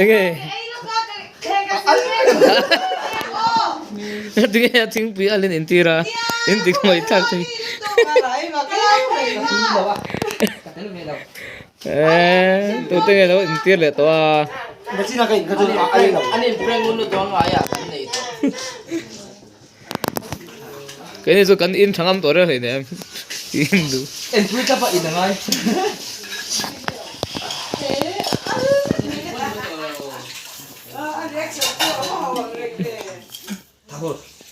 Enge Tinge a thingpui a len entir a in ti ngawih thlak thei Eee tute nge lo entir leh tawh a. Keini chu kan in tha ngam tawh reuh hleinem in duh. Enpui tlap a in a ngai.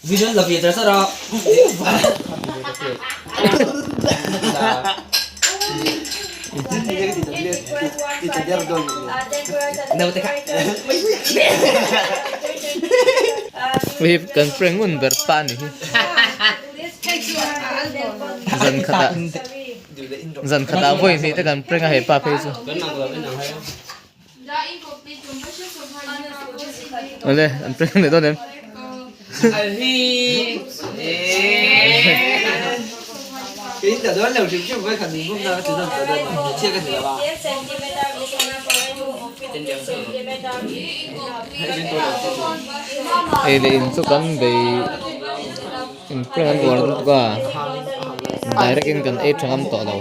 Vision la ve char char a. Hei kan prank ngun ber ta a ni hi. Zan khatah zan khatah vawi hnih te kan prank a hepa phei chu. Awle an prank leh dawn em. Ei leh in chu kan bei in prank an uar lutuk a direct in kan ei tha ngam tawh lo.